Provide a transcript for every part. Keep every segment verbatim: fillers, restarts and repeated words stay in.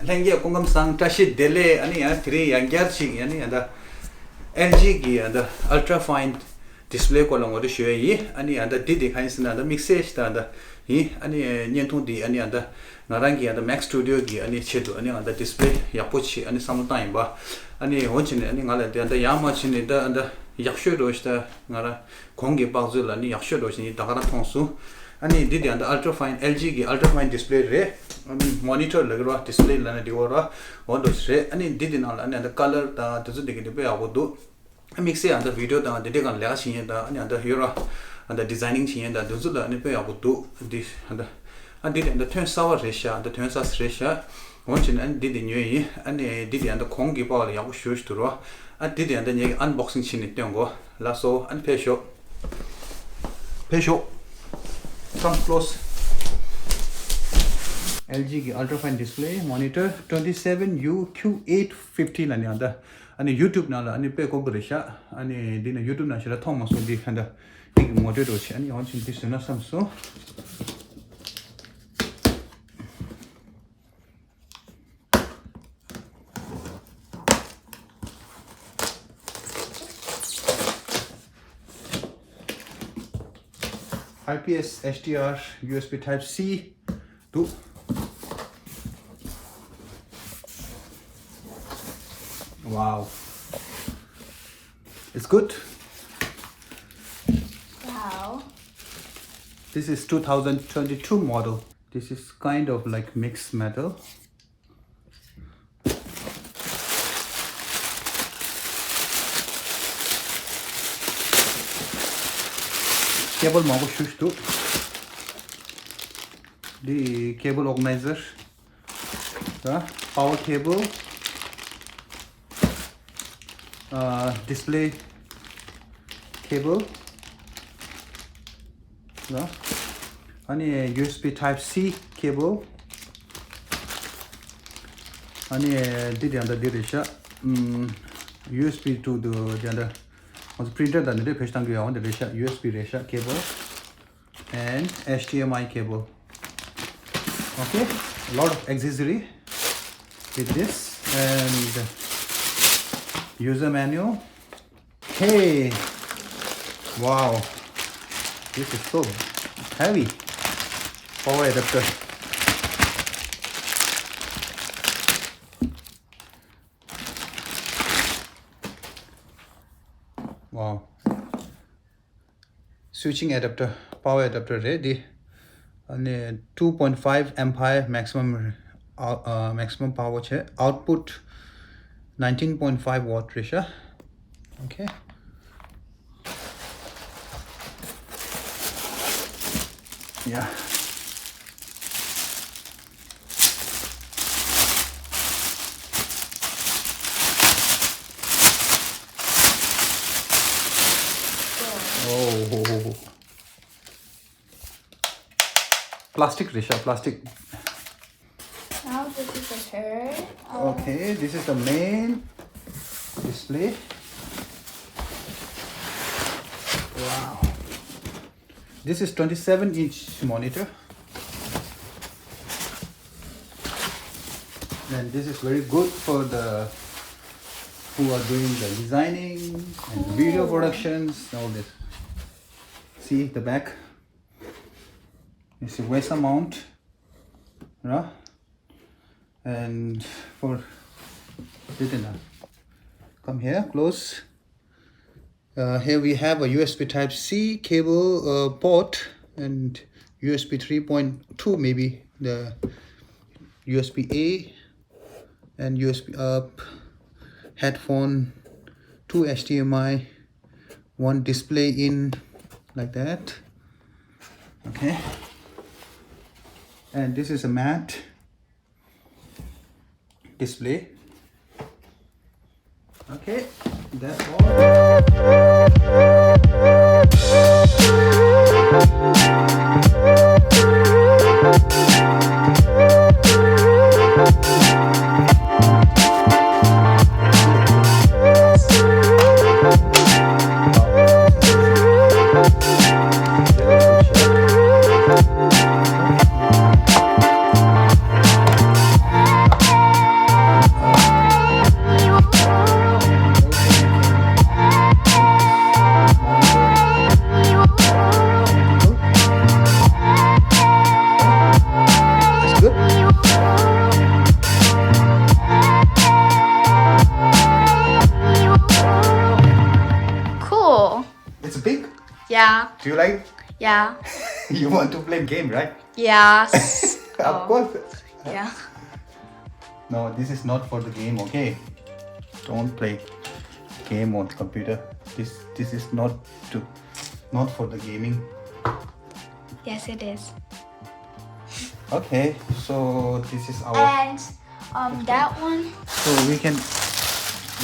ལྷན་རྒྱས་སྐུ་ཁམས་བཟང་། བཀྲ་ཤིས་བདེ་ལེགས། ཨ་ནི་ཡང་དེ་རིང་ཡང་བསྐྱར་ཅིག་ཨ་ནི་ཡང་ད་ཨེལ་ཇི་གི་ཡང་ད་Ultra Fine Display སྐོར་ལ་ངོ་སྤྲོད་ཞུ་ཡ་ཡིན། ཨ་ནི་ཡང་ད་འདི་དེ་གང་ཡིན་ཟེར་ན་ད་དམིགས་བསལ་ཞིག་ད་ད་ཡིན། ཨ་ནི་བརྙན་ཐུང་འདི་ཨ་ནི་ཡང་ད་ང་རང་གི་ཡང་ད་Mac Studio གི་ཨ་ནི་ཆེད་དུ་ཨ་ནི་ཡང་ད་Display ཡག་པོ་ཅིག་ཨ་ནི་བསམ་བློ་བཏང་ཡིན་པ། ཨ་ནི་འོན་ཅི་ནས་ཨ་ནི་ང་ལ་དེ་ཡང་ད་ཡང་མ་ཅི་ནས་ད་ཨ་ད་ཡག་ཤོས་འགྲོ་ཞིག་ད་ང་རང་གོང་གི་དཔག་ཚོད་ལ་ནི་ཡག་ཤོས་འགྲོ་ཞིག་ནི་ད་ག་རང་མཐོང་སོང་། ཨ་ནི་འདི་དེ་ཡང་ད་Ultra Fine ཨེལ་ཇི་གི་Ultra Fine Display རེད། ཨ་ནི་Monitor ལབ་ཀྱི་རེད་བ། Display ལབ་ན་འགྲིག་གི་རེད་བ། འོ་འདྲ་ཞིག་རེད། ཨ་ནི་འདི་དེ་ནང་ལ་ཨ་ནི་ཡང་ད་Color དང་དེ་ཚོ་དེ་གི་དེ་དཔེ་ཡག་པོ་འདུག་དམིགས་བསལ་ཨ་ད་Video དང་དེ་འདྲའི་སྒང་ལས་ཀ་བྱེད་མཁན་དང་ཨ་ནི་ཨ་ད་ཡོད་ར། ཨ་ད་Designing བྱེད་མཁན་དང་དེ་ཚོ་ལ་ཨ་ནི་དཔེ་ཡག་པོ་འདུག་འདི་ཨ་ད་ཨ་འདི་དེ་ཨ་ད་ཐོན་གསར་བ་རེད་ཤག་ཨ་ད་ཐོན་གསར་རེད་ཤག་འོན་ཅི་ནས་ཨ་ནི་འདི་དེ་ཉོས་ཡིན། ཨ་ནི་འདི་དེ་ཨ་ད་གོང་གི་པར་ལ་ཡག་པོ་ཞེ་པོ་ཞིག་འདུག་ར། ཨ་འདི་དེ་ཨ་ད་ངས་ཀྱི་Unboxing བྱས་ནས་སྟོན་གོ། ལགས་སོ། ཨ་ནི་ཕེབས་ཤོག་ཕེབས་ཤོག Come close. ཨེལ་ཇི་གི་Ultra Fine Display Monitor twenty seven U Q eight fifty ལབ་ནི་ཨ་ད། ཨ་ནི་YouTube ནང་ལ་ཨ་ནི་དཔེ་དཀོན་པོ་རེད་ཤག་ཨ་ནི་འདི་ནི་YouTube ནང་ཞེ་དྲག་མཐོང་མ་སོང་། འདི་ཧ་ད་འདི་གི་ངོ་སྤྲོད་འདྲ་བྱས། ཨ་ནི་ཡང་ཅིག་འདི་བཟོས་ན་བསམ་སོང་། I P S H D R U S B Type C འདུག Wow. It's good. Wow. This is two thousand twenty-two model. This is kind of like mixed metal. Cable མང་པོ་ཞེ་པོ་འདུག་འདི་cable organizer ར། Power cable, uh, display cable ར། ཨ་ནི་U S B Type C cable. ཨ་ནི་འདི་དེ་འདྲ་འདི་རེད་ཤག་ཨམ། U S B to the འདི་འདྲ། ང་ཚོ་printer དང་འདི་འདྲ་བེད་སྤྱོད་གཏང་གི་ཡོད་འདི་རེད་ཤག U S B རེད་ཤག cable and H D M I cable. Okay, a lot of accessory with this and user manual. Hey, wow, this is so heavy. Power adapter. Wow. Switching adapter, power adapter རེད་འདི། ཨ་ནི་two point five ampere maximum, uh, maximum power བྱས། Output nineteen point five watt རེད་ཤག Okay. Yeah. Oh. Plastic རེད་ཤག plastic. Now this is the third. Uh, okay, this is the main display. Wow. This is twenty-seven inch monitor. And this is very good for the who are doing the designing and video productions, all this. See the back. It's a VESA mount, yeah? And for, come here, close. Uh, here we have a U S B Type C cable, uh, port and U S B three point two, maybe the U S B A and U S B up, headphone, two H D M I, one display in, like that. Okay. And this is a mat display. Okay, that's all. Yeah. Do you like? Yeah. You want to play game, right? Yes. Of course. Yeah. No, this is not for the game, okay? Don't play game on the computer. This this is not to not for the gaming. Yes, it is. Okay, so this is our And um, that one. So we can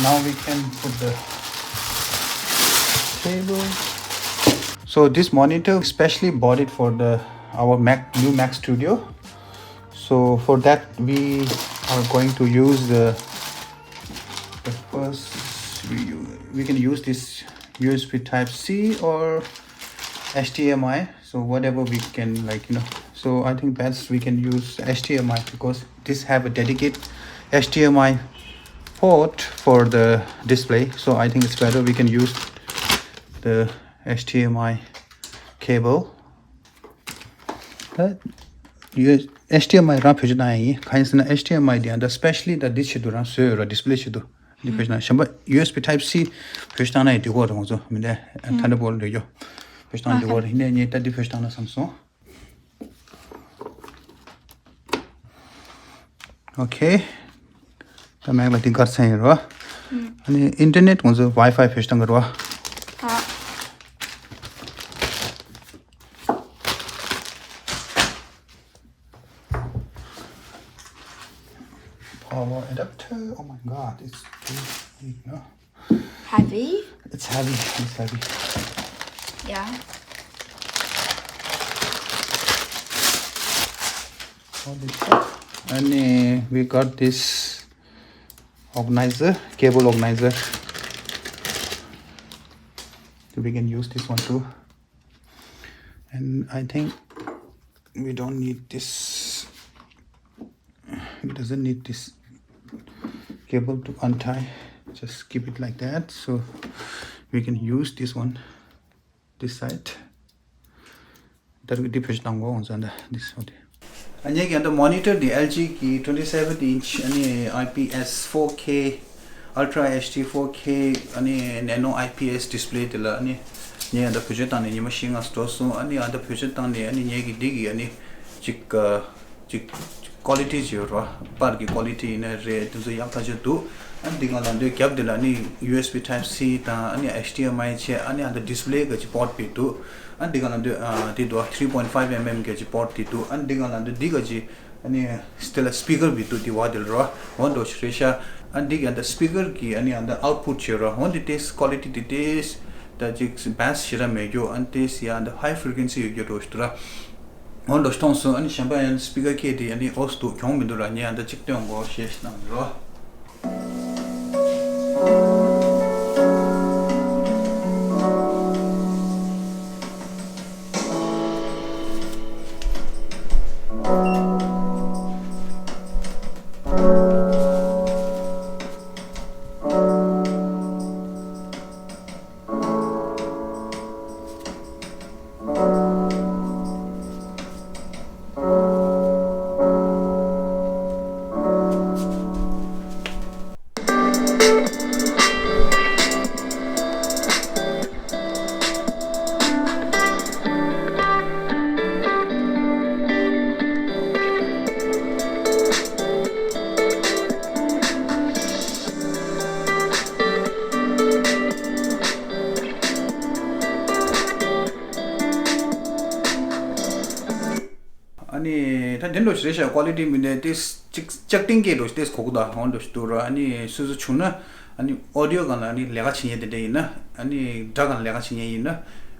now we can put the table. So this monitor specially bought it for the our Mac new Mac Studio. So for that we are going to use the the first we, we can use this U S B Type C or H D M I. So whatever we can like you know. So I think best we can use H D M I because this have a dedicated H D M I port for the display. So I think it's better we can use the H D M I cable. ད་ཡོད། H D M I རང་བེད་སྤྱོད་བཏང་ཡ་ཡིན། གང་ཡིན་ཟེར་ན་H D M I དེ་ཡང་ད་specially ད་འདི་ཆེད་དུ་རང་བཟོས་ཡོད་ར། display ཆེད་དུ། འདི་བེད་སྤྱོད་བཏང་། གཞན་པ་U S B Type C བེད་སྤྱོད་བཏང་ན་ཡང་འགྲིག་གི་རེད། ང་ཚོ་མི་འདྲ་Thunderbolt རེད་ཡོད། བེད་སྤྱོད་བཏང་ན་འགྲིག་གི་རེད། ཡིན་ནའི་ངས་ད་འདི་བེད་སྤྱོད་བཏང་ན་བསམ་སོང་། Okay. ད་Mac ལ་འདི་གར་ཚན་ཡིན་རོ། ཨ་ནི་internet ང་ཚོ་Wi-Fi བེད་སྤྱོད་གི་རོ། Uh, Power adapter. Oh my god, it's too big, no? Heavy. It's heavy. It's heavy. Yeah. All this stuff. And uh, we got this organizer, cable organizer. So we can use this one too. And I think we don't need this. It doesn't need this cable to untie. Just keep it like that. So we can use this one, this side. That will be pushed down. This one. ཨ་ནི་ངས་ཀྱང་ད་monitor འདི་L G གི་twenty seven inch ཨ་ནི་I P S four K Ultra H D four K ཨ་ནི་Nano I P S display དེ་ལ་ཨ་ནི་ངས་ཡང་ད་བེད་སྤྱོད་བཏང་ནས་ཉི་མ་བཞི་ལྔ་འགྲོ་སོང་། ཨ་ནི་ཡང་ད་བེད་སྤྱོད་བཏང་ནས་ཨ་ནི་ངས་ཀྱི་འདི་གི་ཨ་ནི་ཅིག་ཅིག་quality ཅིག་ཡོད་ར། པར་གྱི་quality ཡིན་ན་རེད། དེ་ཚོ་ཡག་ཐག་ཆོད་འདུག་ཨ་ནི་འདི་ག་ལ་འདོད་རྒྱབ་འདི་ལ་ཨ་ནི་U S B Type C དང་ཨ་ནི་H D M I བྱས། ཨ་ནི་ཨ་ད་display ག་ཅིག་port བྱས་འདུག་ཨ་ནི་འདི་ག་ལ་འདོད་ཨ་འདི་འདུག three point five mm ག་ཅིག་port བྱས་འདུག་ཨ་ནི་འདི་ག་ལ་འདོད་འདི་ག་ཅིག་ཨ་ནི་སྟེ་ལ་speaker བྱས་འདུག་འདི་བ་འདི་ལ་ར། འོ་འདྲ་ཞིག་རེད་ཤག་ཨ་ནི་འདི་ག་ད་speaker གི་ཨ་ནི་ཨ་ད་output བྱས་ར། འོ་འདི་ཏོག་ཙམ་quality འདི་ཏོག་ཙམ་ད་ཅིག་bass ཞེ་དྲག་མེད་རྒྱུ། ཨ་ནི་ཏོག་ཙམ་ཡ་ད་high frequency ཡོད་རྒྱུ་འདྲ་ཞིག་འདུག་ར། འོ་འདྲ་ཞིག་མཐོང་སོང་། ཨ་ནི་གཞན་པ་ཡང་speaker ཁྱེད་དེ་ཨ་ནི་ཨོས་འདུག་གྱོང་མི་འདུག་ར། ངས་ཨ་ད་གཅིག་སྟོན་དགོས་ཞེས་གནང་རོགས། ཨ་ནི་ད་དེ་འདྲ་ཞིག་རེད་ཤག quality མི་འདྲ་ཏོག་ཙམ་ཅིག་ལྕགས་ཏིང་སྐད་འདྲ་ཞིག་ཏོག་ཙམ་གོ་གི་འདུག་འོ་འདྲ་ཞིག་འདུག་ར། ཨ་ནི་སོ་སོ་བྱུང་ན་ཨ་ནི་audio སྒང་ལ་ཨ་ནི་ལས་ཀ་བྱེད་མཁན་དེ་འདྲ་ཡིན་ན། ཨ་ནི་སྒྲ་སྒང་ལ་ལས་ཀ་བྱེད་མཁན་ཡིན་ན།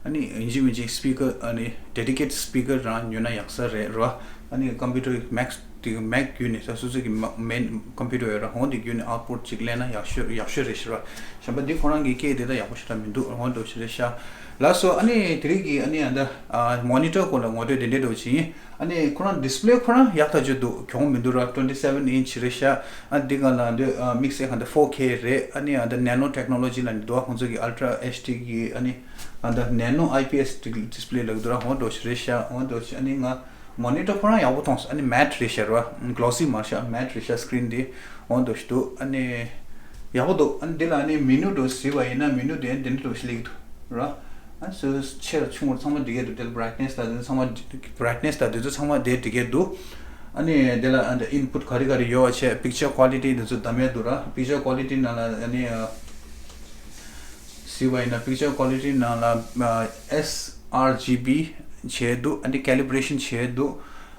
ཨ་ནི་ཡིན་གཅིག་མིན་གཅིག་speaker ཨ་ནི་dedicated speaker རང་ཉོས་ན་ཡག་ས་རེད་ར། ཨ་ནི་computer Mac དེ་Mac བརྒྱུད་ནས་ད་སོ་སོ་གི་main computer ཡོད་ར། འོ་དེ་བརྒྱུད་ནས་output ཅིག་ལེན་ན་ཡག་ཤོས་ཡག་ཤོས་རེད་ཤག་ར། གཞན་པ་འདི་ཁོ་རང་གི་སྐད་དེ་ད་ཡག་པོ་ཞེ་དྲག་མི་འདུག་འོ་འདྲ་ཞིག་རེད་ཤག་ལགས་སོ། ཨ་ནི་དེ་རིང་གི་ཨ་ནི་ཨ་ད་monitor སྐོར་ལ་ངོ་སྤྲོད་དེ་འདྲ་འདྲ་ཅིག་ཡིན། ཨ་ནི་ཁོ་རང་display ཁོ་རང་ཡག་ཐག་ཆོད་འདུག་གྱོང་མི་འདུག་ར། twenty seven inch རེད་ཤག་ཨ་འདི་ག་ལ་འདོད་དམིགས་བསལ་ག་འདི་four K རེད། ཨ་ནི་ཨ་ད་nano technology ལ་འདི་འདུག་ཁོང་ཚོ་གི་Ultra H D གི་ཨ་ནི་ཨ་ད་nano I P S display ལ་འདུག་ར། འོ་འདྲ་ཞིག་རེད་ཤག་འོ་འདྲ་ཞིག་ཨ་ནི་ང་monitor ཁོ་རང་ཡག་པོ་མཐོང་སོང་། ཨ་ནི་matte རེད་ཤག་ར། glossy མ་རེད་ཤག matte རེད་ཤག screen འདི་འོ་འདྲ་ཞིག་འདུག་ཨ་ནི་ཡག་པོ་འདུག་ཨ་ནི་འདི་ལ་ཨ་ནི་menu འདྲ་ཞིག་གཟིགས་པ་ཡིན་ན་menu འདི་འདི་འདྲ་ཞིག་སླེབས་འདུག་ར། ཨ་སོ་སོ་ཆེ་རུ་ཆུང་རུ་ཚང་མ་འགྲིག་གི་འདུག་དེ་ལ་brightness་དང་དེ་ཚོ་ཚང་མ་brightness་དང་དེ་ཚོ་ཚང་མ་དེ་འགྲིག་གི་འདུག་ཨ་ནི་དེ་ལ་ཨ་འདི་input་ག་རེ་ག་རེ་ཡོད་པ་བྱས། picture quality་དེ་ཚོ་བདམས་ཡས་འདུག་ར། picture quality་ནང་ལ་ཨ་ནི་ཨ་གཟིགས་པ་ཡིན་ན་picture quality་ནང་ལ་ཨ་sRGB་བྱས་འདུག་ཨ་ནི་calibration་བྱས་འདུག་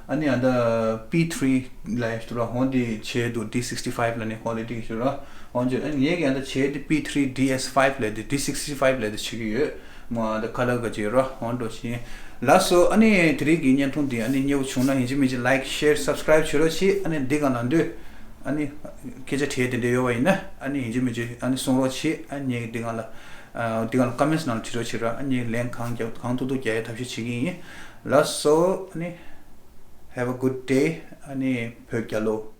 ཨ་ནི་ཨ་ད་P three་ལ་ཡ་ཞུ་ར་ཧོན་དེ་བྱས་འདུག D sixty five་ལ་ནི་quality་ཞུ་ར་ཧོན་ཅོ། ཨ་ནི་ངས་ཀྱི་ཨ་ད་བྱས་དེ་P three DS five་ལ་དེ་D sixty five་ལ་དེ་བྱེད་ཀྱི་ཡོད། མོ་ཨ་ད་color་ག་ཅི་ར་ཧོན་འགྲོ་ཤི། ལགས་སོ། ཨ་ནི་དེ་རིང་གི་བརྙན་ཐུང་འདི་ཨ་ནི་མཉེས་པོ་བྱུང་ན་ཡིན་གཅིག་མིན་གཅིག་like share subscribe་བྱེད་རོགས་བྱེད། ཨ་ནི་འདི་ག་ལ་འདོད་ཨ་ནི་སྐད་ཆ་དྲིས་དེ་འདྲ་ཡོད་པ་ཡིན་ན་ཨ་ནི་ཡིན་གཅིག་མིན་གཅིག་ཨ་ནི་གསུང་རོགས་བྱེད། ཨ་ནི་འདི་ག་ལ་ཨ་འདི་ག་ལ་comments་ནང་ལ་བྲིས་རོགས་བྱེད་ར། ཨ་ནི་ལན་གང་རྒྱབ་གང་ཐུབ་ཐུབ་རྒྱག་ཡའི་ཐབས་ཤེས་བྱེད་ཀྱི་ཡིན། ལགས་སོ། ཨ་ནི་have a good day། ཨ་ནི་བོད་རྒྱལ་ལོ།